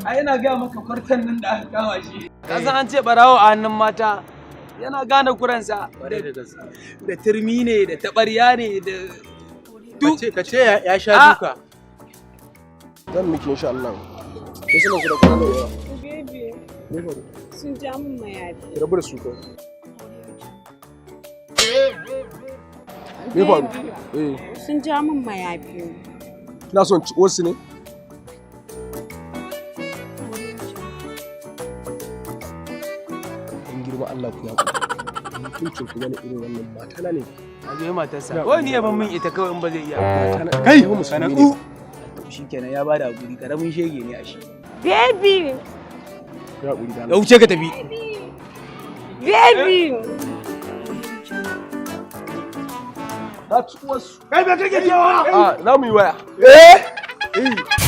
Ai ina gaya maka, kwartan nan da aka kama shi. Ka san an ce barawo a hannun mata yana gane kuransa. Kwarai da gaske. Da turmi ne, da taɓarya ne, da Ka ce ya sha Ah. duka. Zan miki insha Allah. Ke suna su da kwana da yawa. Baby, Me faru? sun ja min mayafi. Ki rabu da su kawai. Me faru? Eh, Sun ja min mayafi. kina son ci wasu ne? Dan girma Allah ku ya ku. Mutuncin ku wani irin wannan mata na ne. A zo matarsa. Ko ni ya ban min ita kawai in ba zai iya. Mata na. Kai, Ni ka musulmi ne. natsu. To shikenan, ya bada hakuri, karamin shege ne a shi. Baby, Ya hakuri da Ya Allah. wuce ka tafi. Baby. Na ci wasu. Kai, me kake cewa? Ah, za mu yi waya. Eh. Eh.